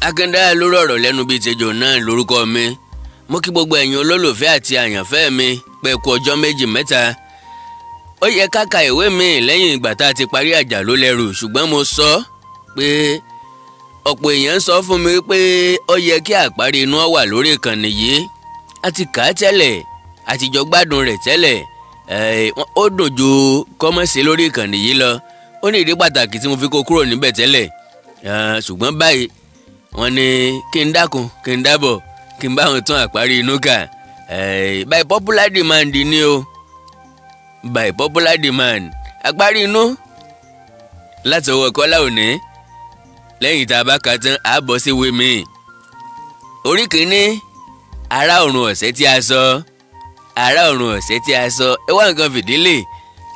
Akíndá lórí ọ̀rọ̀ lẹ́nu bíi tejò náà lórúkọ mi. Mo kí gbogbo ẹ̀yin olólùfẹ́ àti àyànfẹ́ mi pé kú ọjọ́ méjì mẹ́ta. Ó yẹ ká ka ìwé mi lẹ́yìn ìgbà tá a ti parí Àjàló lẹ́rù, ṣùgbọ́n mo sọ pé ọ̀pọ̀ èèyàn sọ fún mi pé ó yẹ kí àparí inú wà lórí ìkànnì yìí. A ti kà á tẹ́lẹ̀, a ti jọ gbádùn rẹ̀ tẹ́lẹ̀. Ó dùn ju kọ́mọ̀sí lórí ìkànnì yìí lọ. Ó ní ìdí pàtàkì tí mo fi kó kúrò níbẹ̀ tẹ́lẹ̀. Ṣùgbọ́n báyìí wọ́n ní kí n dákun, kí n dábọ̀, kí n bá wọn tún àparí inú kà. By popular demand ni o, by popular demand. Àparí inú láti ọwọ́ Kọ́lá Òní. Lẹ́yìn tá a bá kà tán, a bọ́ sí ìwé mi. Orí kìíní, ará ọ̀run ọ̀sẹ̀ tí a sọ. Ará ọ̀run ọ̀sẹ̀ tí a sọ. Ẹ wá nǹkan fìdílé.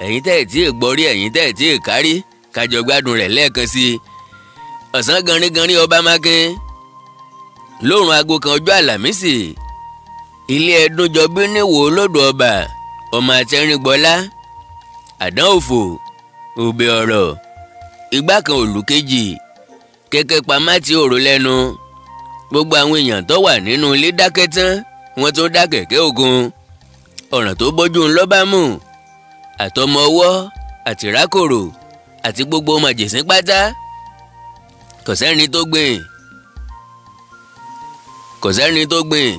Ẹ̀yin tẹ́ ẹ̀ tí ì gbọ́rí, ẹ̀yin tẹ́ ẹ̀ tí ì kárí, kájọ gbádùn rẹ̀ lẹ́ẹ̀kan sí i. Ọ̀sán ganringanrin ọba Mákin. Lóòrùn aago kan ọjọ́ Àlàmísì, ilé Ẹdúnjọbí níwò lódò ọba, ọmọ àtẹrìngbọ́lá, àdán òfò, òbí ọ̀rọ̀, igbá kan òlù kejì, kẹ̀kẹ́ pamá tí òrò lẹ́nu. Gbogbo àwọn èèyàn tó wà nínú ilé dákẹ́ tán, wọ́n tún dá kẹ̀kẹ́ òkun. Ọ̀ràn tó bójú ńlọ bá mú, àtọmọ ọwọ́, àtìrákòrò, àti gbogbo màjèsín pátá. Kò sẹ́ni tó gbìn, kò sẹ́ni tó gbìn.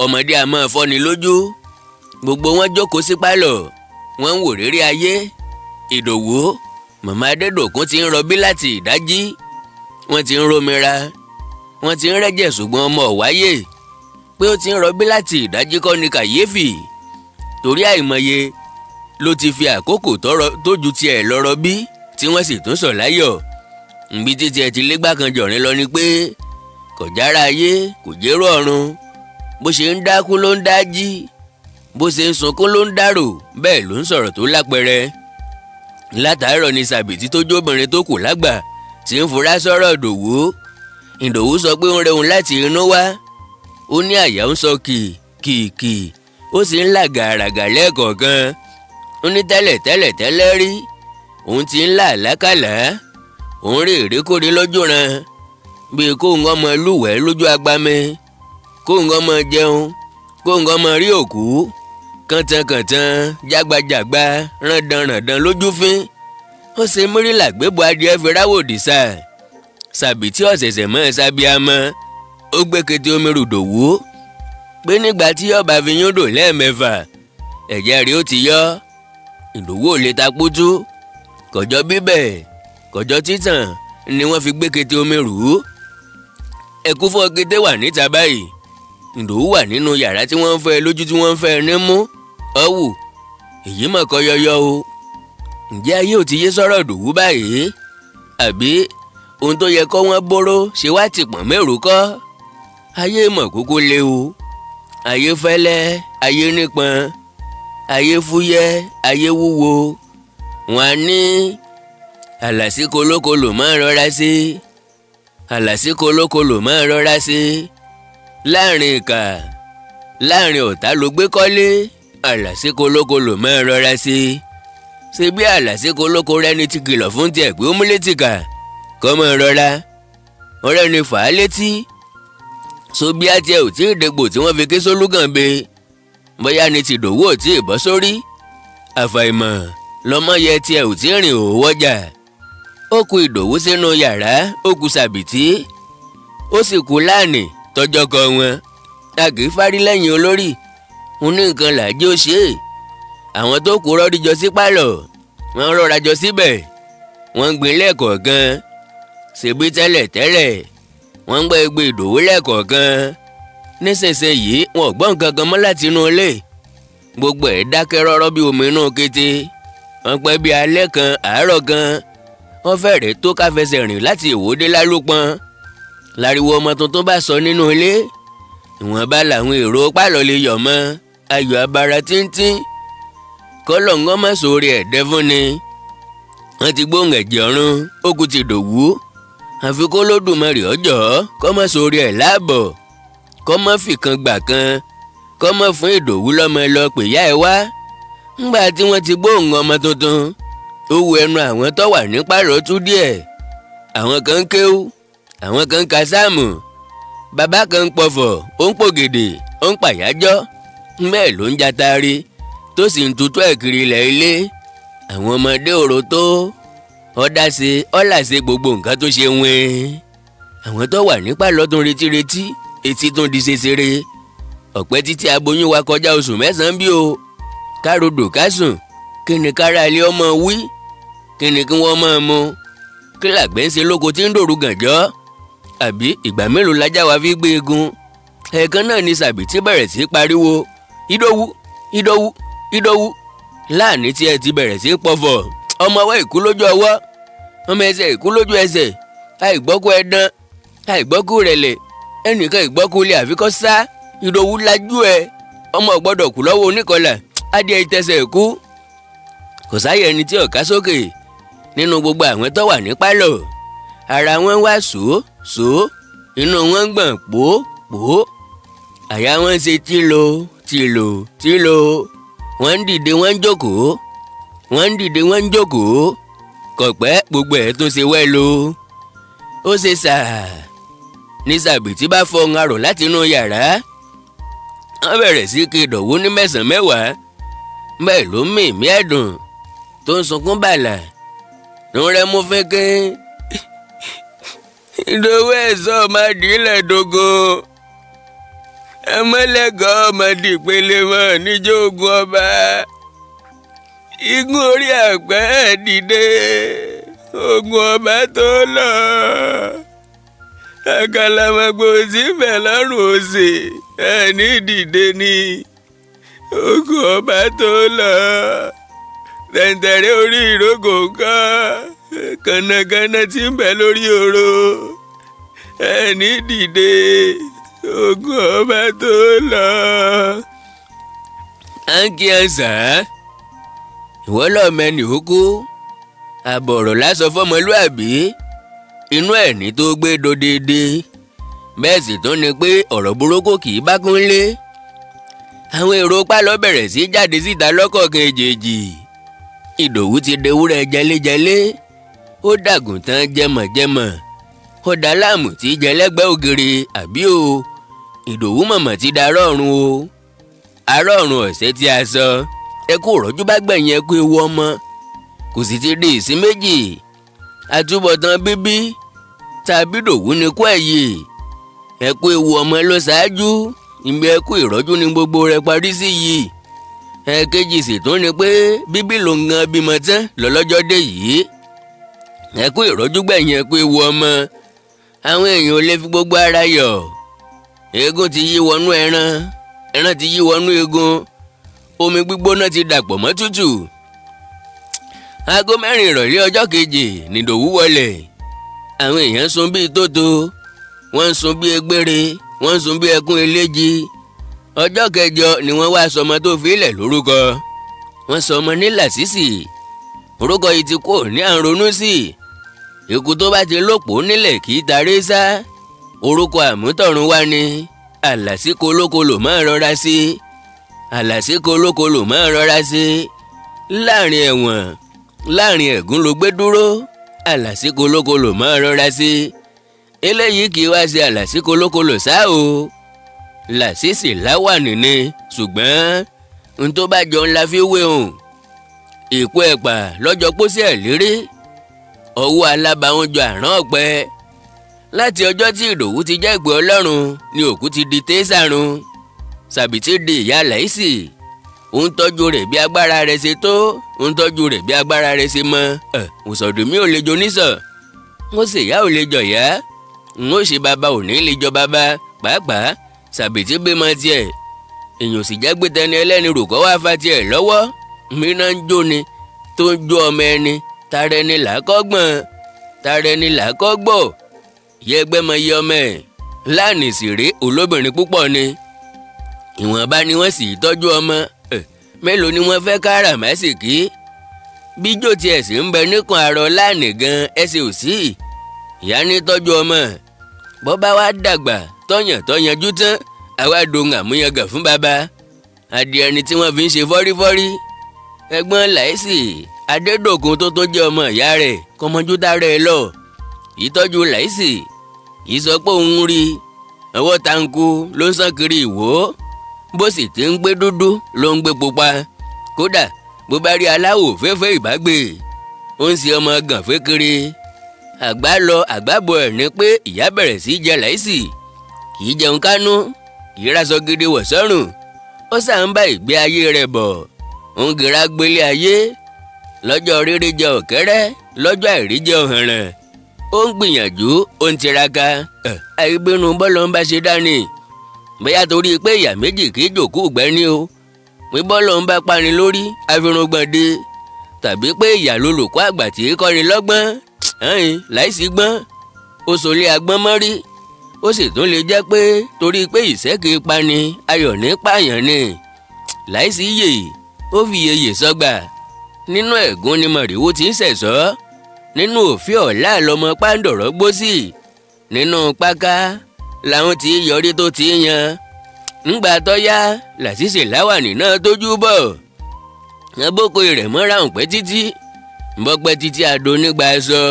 Ọmọdé a máa fọ́ni lójú. Gbogbo wọn jókòó sí pálọ̀, wọ́n ń wò rírí ayé. Ìdòwú, màmá Adédòkun ti ń rọbí láti ìdájí. Wọ́n ti ń rómira, wọ́n ti ń rẹ́jẹ̀, ṣùgbọ́n ọmọ ọ̀wáyé. Pé ó ti ń rọbí láti ìdájí kọ́ ni kàyéfì, torí àìmọye ló ti fi àkókò tó ju tiẹ̀ lọ rọbí tí wọ́n sì tún sọ̀ láyọ̀. Nbí títí ẹ ti légbá kan jọ̀rin lọ ni pé kò jára ayé, kò jérò ọ̀run. Bó ṣe ń dákú ló ń dájí, bó ṣe ń sunkún ló ń dárò, bẹ́ẹ̀ ló ń sọ̀rọ̀ tó lápẹrẹ. Látàárọ̀ ni Sàbìtì tó jóbìnrin tó kù lágbà tí ń fura sọ̀rọ̀ Ìdòwú. Ìdòwú sọ pé ń rẹun láti inú wá. Ó ní àyà ń sọ kì kì kì, ó sì ń là gàràgà lẹ́ẹ̀kọ̀ọ̀kan. Ó ní tẹ́lẹ̀ tẹ́lẹ̀ tẹ́lẹ̀ rí, òun ti ń là lákàlà, òun rí ìrékòrí lójú ran, bíi kóun ọmọ lúwẹ̀ẹ́ lójú agbami, kóun ọmọ jẹun, kóun ọmọ rí òkú, kàntànkàntàn, jágbajàgba, rándanràndan lójú fín. Ó ṣe múrílà gbébọ adìẹ fi ráwòdì sá. Sàbìtì ọ̀sẹ̀sẹ̀ mọ́ sábíàmọ́, ó gbé kété omi rùdòwú pé nígbà tí ọba fi yún dò lẹ́ẹ̀mẹ́fà, ẹ̀jẹ̀ rí ó ti yọ. Ìdòwú ò lè ta kútú, kọjọ bíbẹ̀, kọjọ títàn ni wọ́n fi gbé kété omi rù ú. Ẹkú fọ́ kété wà níta báyìí. Ìdòwú wà nínú yàrá tí wọ́n ń fẹ́ lójú, tí wọ́n ń fẹ́ nímú. Ọ̀wù èyí mọ̀ kọ́ yọyọ o. Ǹjẹ́ ayé ò ti yé sọ̀rọ̀ Ìdòwú báyìí? Àbí ohun tó yẹ kọ́ wọ́n bóró ṣe wá ti pọ̀n mẹ́rù kọ́? Ayé mọ̀ kúkú lé o. Ayé fẹ́lẹ́, ayé nípọn, ayé fúyẹ́, ayé wúwo. Wọ́n á ní àlàsí kolókolò máa ń rọra sí, àlàsí kolókolò máa ń rọra sí. Láàrin ìkà, láàrin ọ̀tá ló gbé kọ́lé, àlàsí kolókolò máa ń rọra sí. Ṣé bí àlàsí kolóko rẹni ti kìlọ̀ fún tiẹ̀ pé ó mú létí kà, kọ́ máa rọra. Ọ̀rẹ́ ni fà á létí. So bí á tiẹ̀ ò tí ì dégbò tí wọ́n fi ké sólúgànbe, bóyá ni ti Ìdòwú ò tí ì bọ́ sórí. Àfàìmọ̀ lọ́mọ yẹ tiẹ̀ ò tí ì rìn òwò ọjà. Ó kù Ìdòwú sínú yàrá, ó kù Sàbìtì, ó sì kù láàní tọjọ́ kọ wọn. A kì í fárí lẹ́yìn olórí, òun ní nǹkan làjẹ́ ó ṣe é. Àwọn tó kù rọ́rí jọ sí pálọ̀, wọ́n rọra jọ síbẹ̀, wọ́n ń gbin lẹ́ẹ̀kọ̀ọ̀kan. Ṣèbí tẹ́lẹ̀ tẹ́lẹ̀, wọ́n ń gbọ́ egbe Ìdòwú lẹ́ẹ̀kọ̀ọ̀kan. Nísinsìnyí wọn ò gbọ́ nǹkan kan mọ́ láti inú ilé. Gbogbo ẹ̀ dákẹ́ rọ́rọ́ bí omi inú kété. Wọ́n pẹ́ bí alẹ́ kan, àárọ̀ kan, wọ́n fẹ́rẹ̀ẹ́ tó káfẹsẹ̀ rìn láti Ìwòdé lálùpọ̀n. Láriwo ọmọ tuntun bá sọ nínú ilé. Ìwọ̀nba làwọn èrò pálọ̀ lè yọ̀ mọ́, ayọ̀ abara tíntín. Kọ́lọ̀ ń gán sórí ẹ̀dẹ́ fún ni. Wọ́n ti gbóhùn ẹ̀jẹ̀ ọ̀run, ó kú ti Ìdòwú. Àfi kó Olódùmarè ọjọ́ kọ́ mọ́ sórí ẹ̀ láàbọ̀, kọ́ mọ́ fìkan gbà kan, kọ́ mọ́ fún Ìdòwú lọ́mọ lọ pè yá ẹ wá. Ńgbà tí wọ́n ti gbóhùn ọmọ tuntun, ó wu ẹnu àwọn tó wà ní pàrọ̀ tú díẹ̀. Àwọn kan ń kéwú, Àwọn kan ń ka sáàmù, bàbá kan ń pọ̀fọ̀, ó ń pògèdè, ó ń pàyájọ́, bẹ́ẹ̀ ló ń jatari tó sì ń tutù ẹ̀ kiri ilẹ̀ ilé. Àwọn ọmọdé òrò tó ọ̀dà ṣe ọ̀là ṣe gbogbo nǹkan tó ṣe wẹ́n. Àwọn tó wà nípa lọ́tún retí etí tún di ṣeṣere. Ọ̀pẹ́ títí aboyún wa kọjá oṣù 9 bí o. Károdò kásùn, kí ni kára ilé ọmọ wí, kí ni kí wọ́n máa mu, kí làgbẹ́ ń ṣe lóko tí ń dòru gànjọ́, àbí ìgbà mélòó lajá wa fi gbé egun. Ẹ̀ẹ̀kan náà ni Sàbìtì bẹ̀rẹ̀ sí pariwo Ìdòwú Ìdòwú Ìdòwú. Láàní tí ẹ ti bẹ̀rẹ̀ sí pọ̀fọ̀, ọmọ ọwọ́ ìkú lójú ọwọ́, ọmọ ẹsẹ̀ ìkú lójú ẹsẹ̀, àìgbọ́kú ẹdán, àìgbọ́kú rẹ̀lẹ̀, ẹnìkan ìgbọ́kú ilé àfikọ́ sá. Ìdòwú lajú ẹ, ọmọ gbọ́dọ̀ kú lọ́wọ́ oníkọlà, adìẹ ìtẹsẹ̀ ìkú. Kò sáyẹ ẹni tí ọ̀ká sókè nínú gbogbo àwọn tó wà ní pálọ̀. Ara wọn wá sòó sòó, inú wọn ń gbọ̀n pòó pòó, àyà wọn ṣe tìlò tìlò tìlò. Wọ́n ń dìde wọ́n ń jókòó, wọ́n ń dìde wọ́n ń jókòó. Kọ̀pẹ́ gbogbo ẹ̀ tó ṣe wẹ́lo. Ó ṣe sàá ní Sàbìtì bá fọhùn arò láti inú yàrá. Wọ́n bẹ̀rẹ̀ sí kí Ìdòwú ní 9 mẹ́wàá. Bẹ́ẹ̀ ló mì mí ẹ̀dùn tó ń sunkún bàlà tó ń rẹ́mú fínkín. Ìdòwú ẹ̀sọ́ máa dìílẹ̀ dogo, ẹmọ́lẹ́gàn ọmọdé ìpele mọ́ níjó ogun ọba. Igun orí àpẹ́ dìde, ogun ọba tó lọ. Àkàlàmọ̀gbò síbẹ̀ lọ́rùn òsè, ẹni dìde ni ogun ọba tó lọ. Tẹ̀ǹtẹ̀rẹ̀ orí ìrókò kan, kànnàkànnà tí ń bẹ lórí oró, ẹni dìde, ogun ọba tó lọ. À ń kí ẹ sà á, ìwọ lọ́ọ̀mẹ́ni òkú, àbọ̀rọ̀ lásọ fọmọlúàbí, inú ẹ̀ ní tó gbé dodede. Bẹ́ẹ̀ sì tún ni pé ọ̀rọ̀ burúkú kì í bá kúnlé. Àwọn èrò pálọ̀ bẹ̀rẹ̀ sí jáde síta lọ́kọ̀ọ̀kan èjèèjì. Ìdòwú ti dewúrẹ́ jẹléjẹlé, ó dàgùntàn jẹmọ̀jẹmọ̀, ó dá láàmú tí jẹlẹ́gbẹ́ ògiri àbí o. Ìdòwú mọ̀mọ̀ ti da arọ́ọ̀run o. Arọ́ọ̀run ọ̀sẹ̀ tí a sọ, ẹ kú rọ́jú bá gbẹ̀yìn ẹ kú ewu ọmọ. Kò sì ti di ìsín méjì. Àtúbọ̀tán bíbí tàbí Ìdòwú ni kú ẹ̀yè. Ẹ kú ewu ọmọ ló ṣáájú, ìgbẹ́ ẹ kú ìrọ́jú ni gbogbo rẹ̀ parí sí yìí. Ẹ̀ẹ̀kejì sì tún ni pé bíbí ló ń gan bímọ tán lọ́lọ́jọ́ dé yìí. Ẹ kú ìrọ́jú gbẹ̀yìn ẹ kú ewu ọmọ. Àwọn èèyàn ò lè fi gbogbo ara yọ̀. Eégún ti yí wọnú ẹran, ẹran ti yí wọnú eegun, omi gbígbóná ti dàpọ̀ mọ́ tútù. Aago 4 ìrọ̀lẹ́ ọjọ́ kejì nìdòwú wọlé. Àwọn èèyàn sun bíi tótó, wọ́n ń sun bíi egbére, wọ́n ń sun bíi ẹkún eléjì. Ọjọ́ kẹjọ ni wọ́n wá sọmọ tó fi ilẹ̀ lórúkọ. Wọ́n sọmọ ní Làṣíṣì. Orúkọ yìí ti kú ní à ń ronú sí. Ikú tó bá ti lópò nílẹ̀ kì í taré sá. Orúkọ àmútọ̀run wá ni Àlàsí kolókolò máa ń rọra sí. Àlàsí kolókolò máa ń rọra sí. Láàrin ẹ̀wọ̀n, láàrin ẹ̀gún ló gbé dúró. Àlàsí kolókolò máa ń rọra sí. Eléyìí kì í wá ṣe Àlàsí kolókolò sá o. Làṣíṣì láwàní ni, ṣùgbọ́n n tó bá jọ ńlá fi wé hùn. Ìkú ẹ̀pà lọ́jọ́ pósí ẹ̀ lérí. Ọwọ́ alábàáhùn jọ àrán ọ̀pẹ. Láti ọjọ́ tí Ìdòwú ti jẹ́ ìpè Ọlọ́run ni òkú ti di tẹ́sàrún. Sàbìtì di ìyá Làísì. Ó ń tọ́jú rẹ̀ bí agbára rẹ̀ ṣe tó, ó ń tọ́jú rẹ̀ bí agbára rẹ̀ ṣe mọ. Òsọ̀dùnmí ò lè jo nísọ̀, ń ó sì yá ò lè jọ̀yá, ń ó ṣe bàbá ò ní lè jọ bàbá. Pàápàá Sàbìtì bímọ tiẹ̀, èèyàn sì jẹ́ gbé tẹni ẹlẹ́ni rò kọ́ wá fa tiẹ̀ lọ́wọ́. Mìíràn ń jó ni tó ń jó ọmọ ẹni, tara ẹni làákọ́gbọ̀n, tara ẹni làákọ́gbọ̀. Yẹgbẹ́ mọ iye ọmọ ẹ̀. Láàní sì rèé olóbìnrin púpọ̀ ni. Ìwọ̀nba ni wọ́n sì tọ́jú ọmọ. Mélòó ni wọ́n fẹ́ káràmásìkí? Bíjó tiẹ̀ sì ń bẹ níkùn àrọ láàní gan ẹsẹ̀ ò sí. Ìyá ní tọ́jú ọmọ. Bọ́ bá wá dàgbà tọ́yàn tọ́yanjú tán, àwa dohun àmúyangàn fún bàbá. Adìẹ ni tí wọ́n fi ń ṣe fọ́rífọ́rí. Ẹ̀gbọ́n Làísì Adédòkun tó tún jẹ́ ọmọ ìyá rẹ̀ kọ́mọjú dára ẹ lọ. Ìtọ́jú Làísì Kì í sọ pé òun rí ọwọ́ tanku ló ń sàn kiri ìwó, bó sì ti ń gbé dúdú ló ń gbé pupa. Kódà bó bá rí aláwọ̀ fẹ́fẹ́ ìbágbé, ó ń ṣe ọmọ gànfẹ́ kiri. Àgbà lọ àgbàbọ̀ ẹ̀ ní pé ìyá bẹ̀rẹ̀ sí jẹ láìsí, kì í jẹun kánú, kì í raṣọ gidi wọ̀ sọ́rùn. Ó sà ń bá ìgbé ayé rẹ̀ bọ̀, ń gera gbélé ayé. Lọ́jọ́ rírí jẹ ọ̀kẹ́rẹ́, lọ́jọ́ àìrí jẹ ọ̀hànràn. Ó ń gbìyànjú, ó ń tiraka. Àìbínú bọ́lọ̀ ń bá ṣe dání. Bóyá torí pé ìyá méjì kì í jòkó gbẹ́ni o, pé bọ́lọ̀ ń bá pani lórí àfirùngbọ̀n dé, tàbí pé ìyá lolùkọ́ àgbà tí í kọ́ni lọ́gbọ́n láìsí gbọ́n, ó sọlé agbọ́n mọ́rí. Ó sì tún lè jẹ́ pé torí pé ìṣẹ́ kì í pani, ayọ̀ ní pààyàn ni. Láìsí yè, ó fi yeye sọ́gbà. Nínú ẹ̀gún ni mọ̀rìwó ti ń ṣẹ̀sọ́, nínú òfin ọ̀la lọmọ pàǹdọ̀rọ̀ gbó sí, nínú páká làwọn tí yọrí tó ti yan. Ńgbà tọ́yá làṣìṣe láwàní náà tójú bọ̀. Abóko rẹ̀ mọ́ra òun pẹ́ títí, bọ́pẹ́ títí àdó nígbà aṣọ.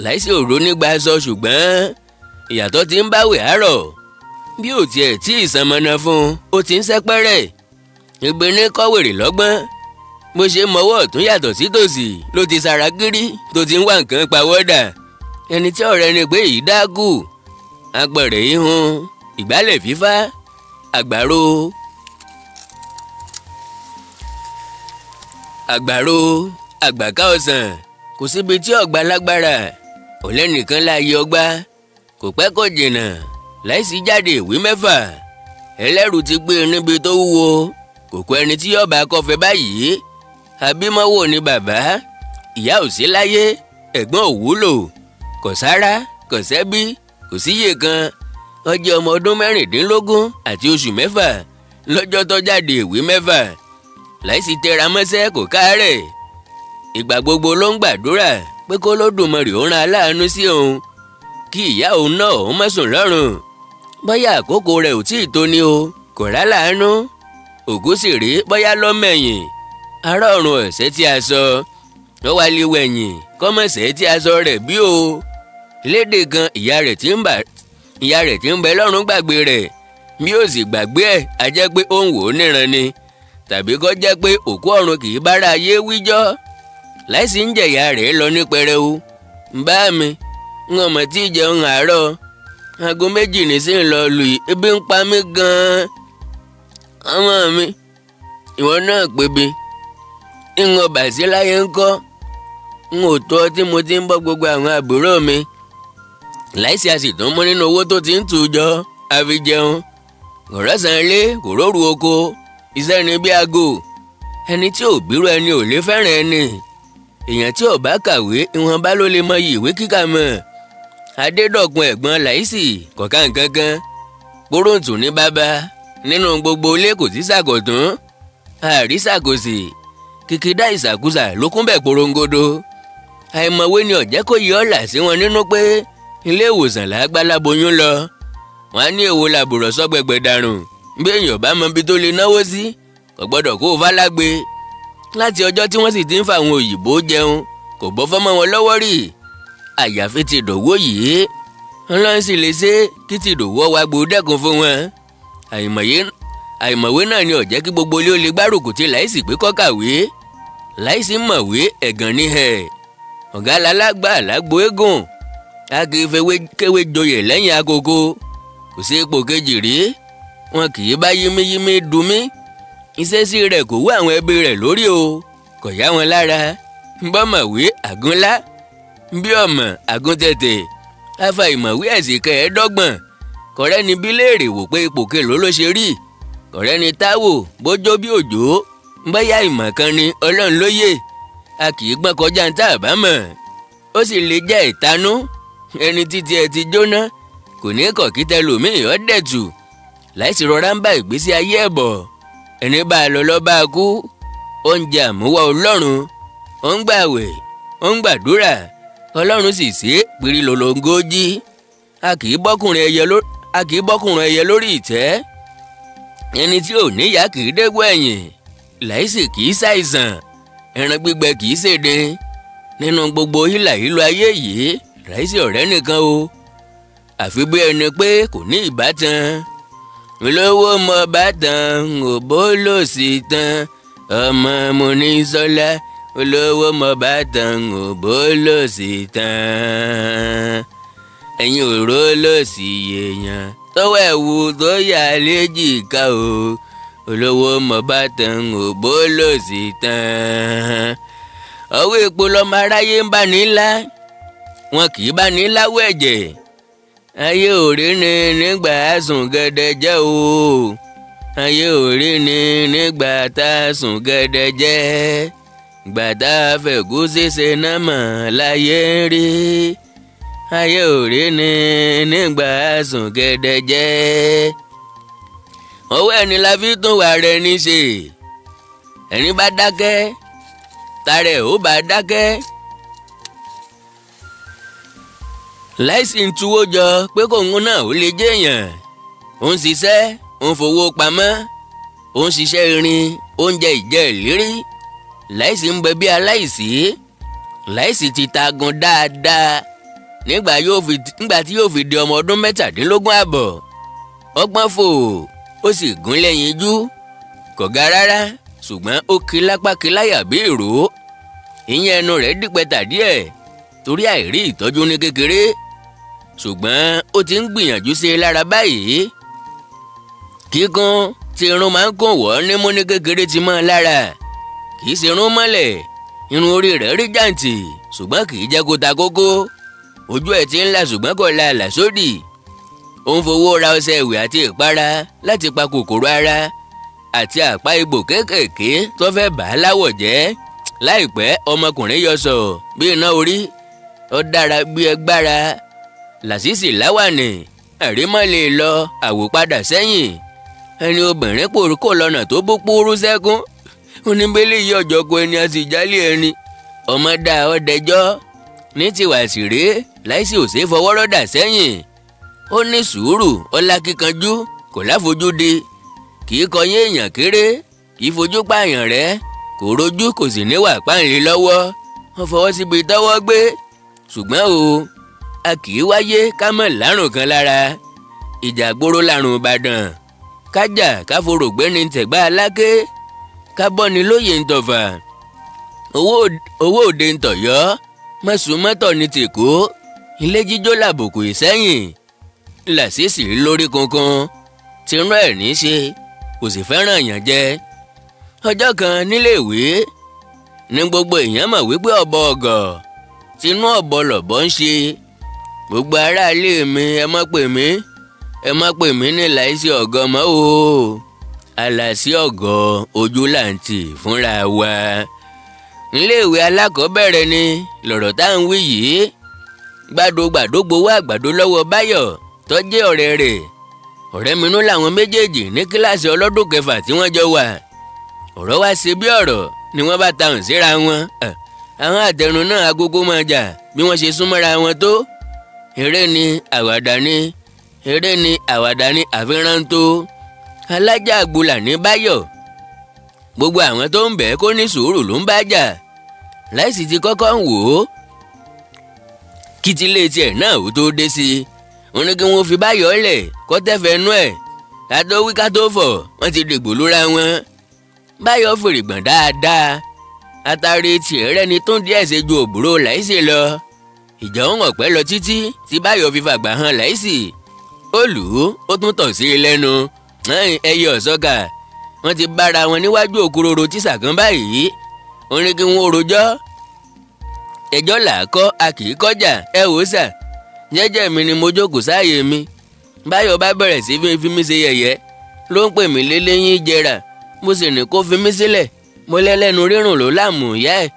Láìsí òró nígbà aṣọ, ṣùgbọ́n ìyàtọ̀ ti ń báwẹ̀ àárọ̀. Bí ò tiẹ̀ tí ìsànmọ́nà fún un, ó ti ń sẹ́pẹ́rẹ́. Ìgbé ní kọ́wèrè lọ́gbọ́n, bó ṣe mọ́wọ́ ọ̀tún yàtọ̀ sí tòsì ló ti sara gírí tó ti ń wá nǹkan pawọ́dà. Ẹni tí ọ̀rẹ́ ni pé yìí dákú, apẹ̀rẹ̀ ihun, ìgbálẹ̀ fífá, àgbàro àgbàro àgbàká ọ̀sán. Kò síbi tí ọ̀gbà lágbára, ọ̀lẹ́nìkan láàyè ọgbà. Kò pẹ́ kò jìnnà, láìsí jáde ìwé mẹ́fà. Ẹlẹ́rù ti gbé níbi tó wúwo, kò kọ ẹni tí yọba kọfẹ́ báyìí. Àbímọ́wò ni bàbá, ìyá ò sí láyé, ẹ̀gbọ́n ò wúlò, kò sára, kò sẹ́bí, kò síyè kan. Ó jẹ́ ọmọ ọdún 16 àti oṣù 6 lọ́jọ́ tó jáde ìwé mẹ́fà. Láìsí tẹra mọ́ṣẹ́ kò káàárẹ̀. Ìgbà gbogbo ló ń gbàdúrà pé kó Olódùmarè ó rán aláàánú sí òun, kí ìyá òun náà òun má sùn lọ́rùn. Bóyá àkókò rẹ̀ ò tí ì tó ni o, kò rá láàánú. Òkú sì rí bóyá lọ́mẹ̀yìn. Ará ọ̀run ọ̀sẹ̀ tí a sọ, ó wá lé wẹ̀yìn kọ́mọ̀sẹ̀ tí a sọ rẹ̀ bí o. Lédè kan ìyá rẹ̀ tí ń bẹ lọ́rùn gbàgbé rẹ̀. Bí ó sì gbàgbé ẹ̀, á jẹ́ pé ó ń wò ó níran ni, tàbí kó jẹ́ pé òkú ọ̀run kì í bára ayé wíjọ́. Láìsí ń jẹ̀yà rẹ̀ lọ ní pẹrẹu. Bá mi, ń ọmọ tí ì jẹun àárọ̀. Aago 2 ní sí ń lọ lù yìí, ebi ń pa mí gan-an. Ọmọ mi, ìwọ náà pébi. Ń ọba sí láyé ń kọ́. N ò tọ́ tí mo ti ń bọ́ gbogbo àwọn àbúrò mi. Láìsí a sì tún mú nínú owó tó ti ń tù jọ, a fi jẹun. Kò rọ́sàn lé, kò róru oko. Iṣẹ́ ni bí aago. Ẹni tí ò bírú ẹni ò lè fẹ́ràn ẹni. Èèyàn tí ò bá kàwé, ìwọ̀nba ló lè mọyì ìwé kíkà mọ̀. Adédọ̀kun ẹ̀gbọ́n Láìsí kò ká nǹkan kan. Kóróǹtù ní bàbá. Nínú gbogbo ilé kò sí ṣàkọ̀tún, àrí ṣàkòsì. Kìkìdá ìṣàkúsà ló kún bẹ̀ porongodo. Àìmọ̀wé ni ọ̀jẹ́ kò yí ọ̀là sí wọn nínú pé ilé ìwòsàn làgbàláboyún lọ. Wọ́n á ní èwo làbùrọ̀ sọ́gbẹ̀gbẹ̀ dàrùn. Bí èèyàn bá mọ ibi tó lè náwó sí, kò gbọ́dọ̀ kó o fálágbe. Láti ọjọ́ tí wọ́n sì ti ń fa àwọn òyìnbó jẹun, kò bọ́ fọ́mọ wọn lọ́wọ́ rí. Àyàfi ti Ìdòwú yìí, Ọlọ́run sì lè ṣe kí ti Ìdòwú wá gbòdẹ́kun fún wọn. Àìmọ̀wé náà ni ó jẹ́ kí gbogbo ilé ó lè gbárùkù tí Láìsí pé kó kàwé. Láìsí mọ̀wé ẹ̀gàn ní ẹ̀. Ọ̀gá lálágbà lágbo eégún, a kì í fewé kéwé joyè lẹ́yìn agogo. Kò sí ipò kejì rí, wọn kì í bá yímíyímí dùn mí. Ìṣesí rẹ̀ kò wú àwọn ẹbí rẹ̀ lórí o, kò yá wọn lára. Bọ́mọ̀wé àgúnlá, bí ọmọ àgúntẹ̀tẹ̀, afa ìmọ̀wé ẹ̀sìn 25. Kọ̀rẹ́ ni bí léèrè wò pé ipò kelòó ló ṣe rí. Kọ̀rẹ́ ni Táwò bójó bí òjò, bóyá ìmọ̀ kan ni Ọlọ́run ló yè. A kì í gbọ́n kọjá ń tá àbá mọ̀. Ó sì lè jẹ́ ìtanú. Ẹni títí ẹ ti jóná, kò ní kọ̀ kí tẹlòmíì ọ́ dẹ̀tù. Láìsí rọra ń bá ìgbésí ayé ẹ̀ bọ̀. Ẹni bá a lọ lọ́ bá a kú. Oúnjẹ àmúwá Ọlọ́run, ó ń gbàwẹ̀, ó ń gbàdúrà. Ọlọ́run sì ṣe é pírí lolongo jí. A kì í bọ́kùnrin ẹyẹ lórí ìtẹ́. Ẹni tí ò níyà kì í dégbò ẹ̀yìn. Láìsí kì í ṣàìsàn, ẹran gbígbẹ kì í ṣèdè. Nínú gbogbo hílà hílo ayé yìí, Láìsí ọ̀rẹ́ nìkan o. Àfi bí ẹni pé kò ní ìbátan. Olówó mọ bátan òbó lòsì tán. Ọmọ Monísọ́lá olówó mọ bátan òbó lòsì tán. Ẹ̀yin òró lòsì èèyàn tọ́wọ́ ẹ̀wù tó yà léjìká o. Olówó mọ bátan òbó lòsì tán. Ọwọ́ epo lọmọ aráyé ń bá ní ńlá, wọn kì í bá ní láwọ̀ ẹ̀jẹ̀. Ayé òrí ni nígbà sùn gẹ́dẹ́jẹ́ o. Ayé òrí ni nígbà tá a sùn gẹ́dẹ́jẹ́. Gbàtà fẹ̀gúsí ṣe náà mọ̀ láyé ń rí. Ayé òrí ni nígbà sùn gẹ́dẹ́jẹ́. Ọwọ́ ẹni la fi tún wà rẹ ní ṣe. Ẹni bá dákẹ́, tarẹ̀ ó bá dákẹ́. Láìsí ń tuwó jọ pé kóun náà ó lè jẹ́yàn. Ó ń ṣiṣẹ́, ó ń fowó pamọ́, ó ń ṣiṣẹ́ irin, oúnjẹ ìjẹ ìlérí. Láìsí ń bẹ bí aláìsí. Láìsí ti tagun dáadáa. Nígbà tí yóò fi di ọmọ ọdún 17.5, ọgbọ́n fò ó sì gún lẹ́yìn jú. Kò ga rárá, ṣùgbọ́n ó kí lápá kí láyà bí ìró. Ìyẹn ẹnu rẹ̀ dípẹ́ta díẹ̀ torí àìrí ìtọ́jú ní kékeré. Ṣùgbọ́n ó ti ń gbìyànjú sí i lára báyìí. Kíkún tí irun máa ń kún wọ́ nímú ní kékeré ti mọ́ ọ lára. Kì í ṣe irun mọ́lẹ̀, irun orí rẹ̀ rí jàǹtì ṣùgbọ́n kì í jẹ́ kó ta kókó. Ojú ẹ̀ ti ń là ṣùgbọ́n kò la àlà sódì. Ó ń fowó ra ọṣẹ ìwẹ̀ àti ìpara láti pa kòkòrò ara àti àpá egbò kéékèèké tó fẹ́ bà á láwọ̀ jẹ́. Láìpẹ́ ọmọkùnrin yọ sọ bí iná orí. Ó dára bí ẹgbára. Làṣìṣì láwàní àrímọ́ lè lọ àwòpadà sẹ́yìn. Ẹni obìnrin pòrúkọ lọ́nà tó bó púrú sẹ́kún. Oníbélé yìí ọ̀jọ̀kọ ẹni a sì jálé ẹni. Ọmọ dá ọdẹjọ́ ní tiwa sì rèé. Láìsí òsè fọwọ́rọ́dà sẹ́yìn. Ó ní sùúrù, ó lákíkanjú, kò láfojúdi. Kì í kọyín èèyàn kéré, kì í fojú pààyàn rẹ́, kò rojú kò sì níwà páǹlé lọ́wọ́. Wọ́n fọwọ́ síbi tọ́wọ́ gbé. Ṣùgbọ́n o, a kì í wáyé ká mọ̀ lárùn kan lára. Ìjà gbóró lárùn Ìbàdàn. Kájà káforò gbéni tẹ̀gbá aláké. Kábọ́ni lóye ń tọ̀fà. Owó òde ń tọ̀yọ́. Mọ̀sùmọ́tọ̀ ní tèkó. Ilé jíjó làbùkù Ìsẹ́yìn. Làṣìṣì lórí kankan. Tinú ẹ̀ ní ṣe, kò sì fẹ́ràn èèyàn jẹ. Ọjọ́ kan nílé ìwé ní gbogbo èèyàn mọ̀ wípé ọ̀bọ ọ̀gọ̀ tinú ọ̀bọ lọ̀bọ ń ṣe. Gbogbo aráalé mi ẹ má pè mí, ẹ má pè mí ní Láìsí ọ̀gọ̀ mọ́ o. Àlàsí ọ̀gọ̀ ojú làǹtì fúnra wa. Níléèwé alákọ̀ọ́bẹ̀rẹ̀ ni lọ̀rọ̀ tá à ń wí yìí. Gbàdógbàdó gbowó àgbàdo lọ́wọ́ Báyọ̀ tó jẹ́ ọ̀rẹ́ rẹ̀. Ọ̀rẹ́ minú làwọn méjèèjì ní kíláàsì ọlọ́dún kẹfà tí wọ́n jọ wà. Ọ̀rọ̀ wá ṣe bí ọ̀rọ̀ ni wọ́n bá tahùn síra wọn. Àwọn àtẹrun náà agogo máa jà bí wọ́n ṣe súnmọ́ra wọn tó. Eré ni àwàdà ni, eré ni àwàdà ni àfihàn tó. Alájà àgbòlà ní Báyọ̀. Gbogbo àwọn tó ń bẹ̀ kó ní sùúrù ló ń bá jà. Láìsí ti kọ́kọ́ ń wò ó. Kí tilé tiẹ̀ náà ó tó dé sí i. Wọ́n ní kí wọ́n fi Báyọ̀ lẹ̀ kó tẹ́fẹ̀ẹ́ nú ẹ̀. Ká tó wí ká tó fọ̀, wọ́n ti dìgbò lóra wọn. Báyọ̀ fèrègbọ̀n dáadáa. Atari tiẹ̀ rẹ́ni tó ń díẹ̀ ṣe ju òbúrò Láìsí lọ. Ìjà òun ọ̀pẹ́ lọ títí tí Báyọ̀ fi fàgbà hàn Láìsí. Ó lù ú, ó tún tọ̀ sí i lẹ́nu. Ẹyẹ ọ̀sọ́kà. Wọ́n ti bára wọn níwájú òkúròrò tíṣà kan báyìí. Ó ní kí wọ́n rojọ́. Ẹjọ́ là á kọ́, a kì í kọjá. Ẹ wò sà, jẹ́jẹ́ mi ni mo jókòó sáàyè mi. Báyọ̀ bá bẹ̀rẹ̀ sí fi mí ṣe yẹ̀yẹ́. Ló ń pè mí léléyín jẹrà. Mo sì ní kó fi mí sílẹ̀. Mo lẹ́lẹ́nu rírùn ló láàmú ìyá ẹ̀.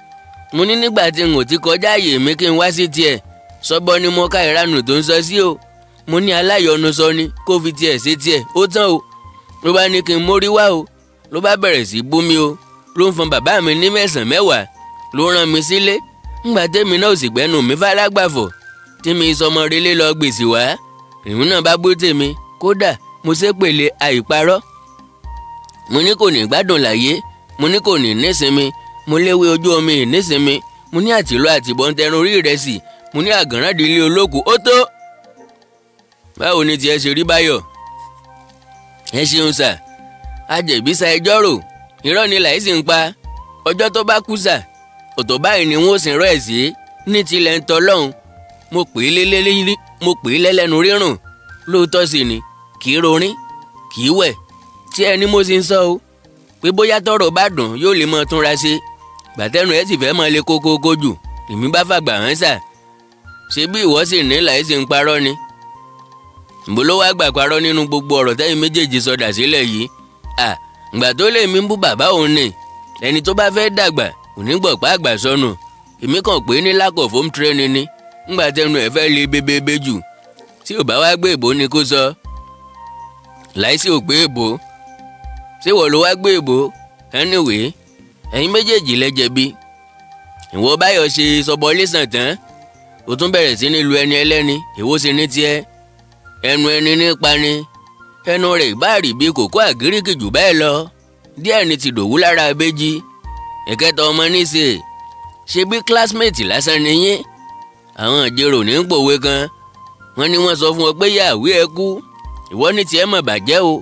Mo ní nígbà tí n ò ti kọjá àyè mi kí n wá sí tiẹ̀. Sọ́bọ́ ni mo ká ìranù tó ń sọ sí o. Mo ní aláyọnu sọ ni kó fi tiẹ̀ ṣe tiẹ̀, ó tán o. Ló bá ní kí n mórí wá o. Ló bá bẹ̀rẹ̀ sí bú mi o. Ló ń fọn bàbá mi ní 9 mẹ́wàá. Ló rán mi sílé. Ńgbà tèmi náà ò sì gbẹ́nu mi fálágbàfọ̀. Tí mi sọmọ relé lọ gbèsè wá. Èmi náà bá bú tèmi. Kódà mo ṣépèlé àìparọ́. Mo ní kò ní gbádùn láyé. Mo ní kò ní nísinmi. Mo léwé ojú omi nísinmi. Mo ní àtìlọ àtìbọn tẹrun orí ìrẹsì. Mo ní àgànràndínlé olókùú ó tó. Báwo ni tiẹ̀ ṣe rí Báyọ̀? Ẹ ṣeun sà, ajẹ̀bí sa ẹjọ́ rò, irọ́ ni Láìsí ń pa. Ọjọ́ tó bá kú sà, ọ̀tọ̀ báyìí ni wọ́n sì rọ́ ẹ̀ sí ní tilẹ̀ ń tọ́ lọ́hùn. Mo pè é lẹ́lẹ́nu rírùn, lóòótọ́ sì ni, kì í rorin, kì í wẹ̀. Tí ẹni mo sì ń sọ o, pé bóyá tọ́rọ̀ bá dùn yóò lè mọ túnra ṣe. Gbàtẹ́nu ẹ̀ sì fẹ́ mọ lé kókókó jù, èmi bá fàgbà hàn sà. Ṣé bí ìwọ sì ní Láìsí ń parọ́ ni? Ǹbó ló wá gbà parọ́ nínú gbogbo ọ̀rọ̀ tẹ́yìn méjèèjì sọdà sílẹ̀ yìí? À, ǹgbà tó lè mí bú bàbá òun ni. Ẹni tó bá fẹ́ dàgbà kò ní gbọ̀pá àgbà sọnù. Èmi kàn pé ní lack of home training ni. Ńgbà tẹnu ẹ̀ fẹ́ le bebebe jù. Tí ò bá wá gbé èbó ni kó sọ. Láìsí ò gbé èbó. Ṣé ìwọ ló wá gbé èbó? Anyway, ẹ̀yin méjèèjì lẹ jẹ̀bi. Ìwọ Báyọ̀ ṣe sọbọlé sàn tán. O tún bẹ̀rẹ̀ sí ní lu ẹni ẹlẹ́ni, èwo sì ní tiẹ̀. Ẹnu ẹni nípa ni. Ẹnu rẹ̀ ìbáàrí bíi kòkó àgíríkì jù bẹ́ẹ̀ lọ. Díẹ̀ ni ti dòwú lára abéjì. Ẹ̀kẹta ọmọ níṣe. Ṣe bí classmate lásán ni yín. Àwọn ìjẹrò ní ń pòwe kan. Wọ́n ní wọ́n sọ fún ọ pé yàwé ẹ kú. Ìwọ ní tiẹ̀ mọ̀ bàjẹ́ o.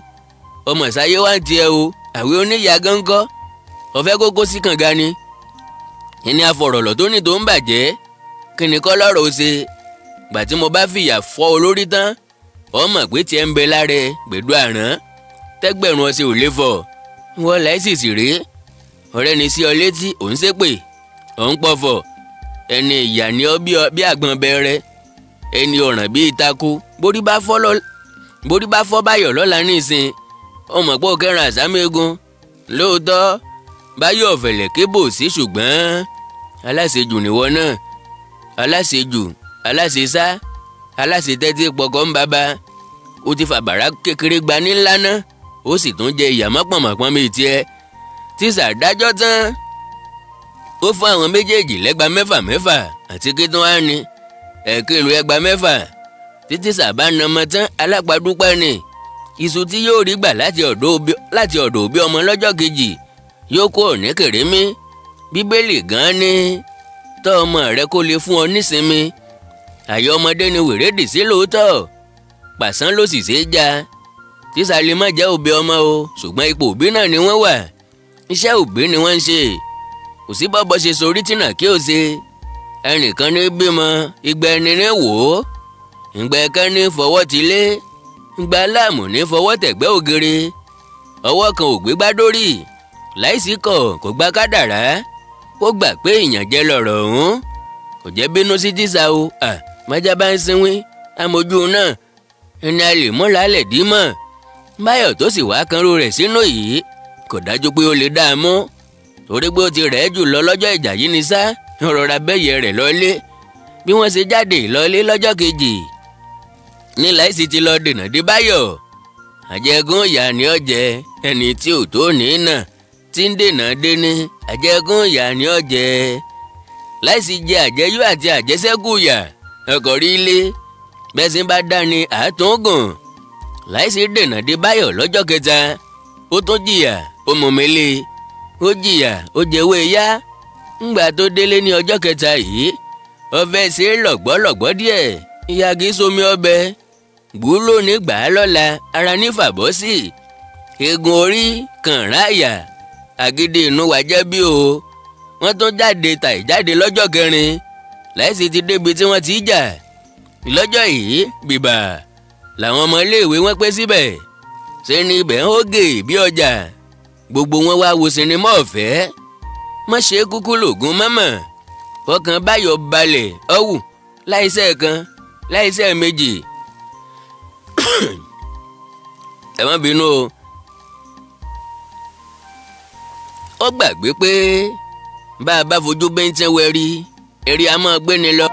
Ọmọ ìsáyé wá ń tiẹ̀ o. Àwé oníyà gánkọ́. Ọ̀fẹ́ kókó sí kànga ni. Ẹni afọ̀rọ̀lọ̀ tó ní tó ń bàjẹ́. Kí ni kọ́ lọ́rọ̀ ó ṣe? Gbà tí mo bá fìyà fọ́ olórí tán, ọ mọ̀ pé tiẹ̀ ń bẹ lára gbẹ̀dú àrán. Tẹ́gbẹ̀rún ọṣẹ ò lè fọ̀. Ìwọ Láìsí sì rèé. Ọ̀rẹ́ ni sí ọ létí, ò ń ṣépè, ò ń pọ̀fọ̀. Ẹni ìyà ni ọ bí àgbọn bẹ̀rẹ̀. Ẹni ọ̀ràn bí ìtakú. Borí bá fọ́ Báyọ̀ lọ́la nísìn. Ọmọ pọ̀ kẹran àsámẹ́gun. Lóòótọ́, Báyọ̀ ọ̀fẹ̀lẹ̀ kébò sí ṣùgbọ́n aláṣejù nìwọ náà. Aláṣejù, aláṣesá, aláṣetẹ́tí pọkàn ń bàbá. Ó ti fàbàrà kékeré gba ní ńlá náà, ó sì tún jẹ ìyà mọ́pọ̀nmọ́pọ́n mi tiẹ̀. Tíṣà dájọ́ tán, ó fún àwọn méjèèjì lẹ́gba mẹ́fà mẹ́fà àti kí tún á ní ẹ̀kẹ́lù ẹgba mẹ́fà. Títí sàbá nàmọ tán, alápàdúpẹ́ ni. Iṣu tí yóò rí gbà láti ọ̀dọ̀ òbí ọmọ lọ́jọ́ kejì yóò kó òní kèrémí. Bíbélì gan-an ni tọ́ ọmọ rẹ kó lè fún ọ nísinmi. Àyà ọmọdé ni wèrè dì sí lóòótọ́, pàṣán ló sì ṣe é já. Tíṣà lè má jẹ́ òbí ọmọ o, ṣùgbọ́n ipò òbí náà ni wọ́n wà. Iṣẹ́ òbí ni wọ́n ń ṣe. Kò sí bọ́bọ́ ṣe sorí tìǹà kí o ṣe. Ẹnìkan ní bímọ, ìgbà ẹni ní wò ó. Ìgbà ẹ̀kan ní fọwọ́ ti lé. Ìgbà aláàmù ní fọwọ́ tẹ̀gbẹ́ ògiri. Ọwọ́ kan ò gbégbá dórí. Láìsí kọ̀ kò gba kádàrá. Ó gbà pé ìyànjẹ lọ̀rọ̀ ọ̀hún. Kò jẹ́ bínú sí tíṣà o. À, májá bá ń sinwín, amójú náà. Ẹni a lè mọ́ra lẹ̀ dí mọ̀. Báyọ̀ tó sì wá kanrú rẹ̀ sínú yìí, kò dájú pé ó lè dá a mú. Torí pé ó ti rẹ̀ jù lọ lọ́jọ́ ìjà yìí ni sá, rọra bẹ́yẹ rẹ̀ lọ́lé. Bí wọ́n ṣe jáde lọ́lé lọ́jọ́ kejì, ní Láìsí ti lọ dènà dé Báyọ̀. Àjẹgún ìyá ni ó jẹ, ẹni tí ò tó ní nà, tí ń dènà dé ní, àjẹgún ìyá ni ó jẹ. Láìsí jẹ àjẹyó àti àjẹsẹ́kù yà, ọkọ̀ rí ilé, bẹ́sìn bá dání àtúngùn. Láìsí dènà dé Báyọ̀ lọ́jọ́ kẹta, ó tún jìyà, ó mọ̀mẹ́lẹ́, ó jìyà, ó jẹ́wé yá. Ńgbà tó délé ní ọjọ́ kẹta yìí, ó fẹ́ ṣe lọ̀gbọ́lọ̀gbọ́ díẹ̀. Ìyá kìí somi ọbẹ̀, gbúlò ní gbà á lọ́la, ara ní fàbọ́sì. Eegun orí kàn ráàyà, àgídí inú wa jẹ́ bí o. Wọ́n tún jáde tàì jáde lọ́jọ́ kẹrin. Láìsí ti débi tí wọ́n ti jà. Lọ́jọ́ yìí, bìbà làwọn ọmọ iléèwé wọn pé síbẹ̀. Ṣé ni ibẹ̀ ń hógè bí ọjà? Gbogbo wọn wá wo sinimá ọ̀fẹ́. Má ṣe kúkú lògùn mọ́mọ́. Ọkàn Báyọ̀ balẹ̀ ọ̀wù láìsẹ̀ kan láìsẹ̀ méjì. Ẹ má bínú o. Ó gbàgbé pé bá a bá fojú bẹ́ńtẹ́ wẹ̀rí, eré a máa gbéni lọ.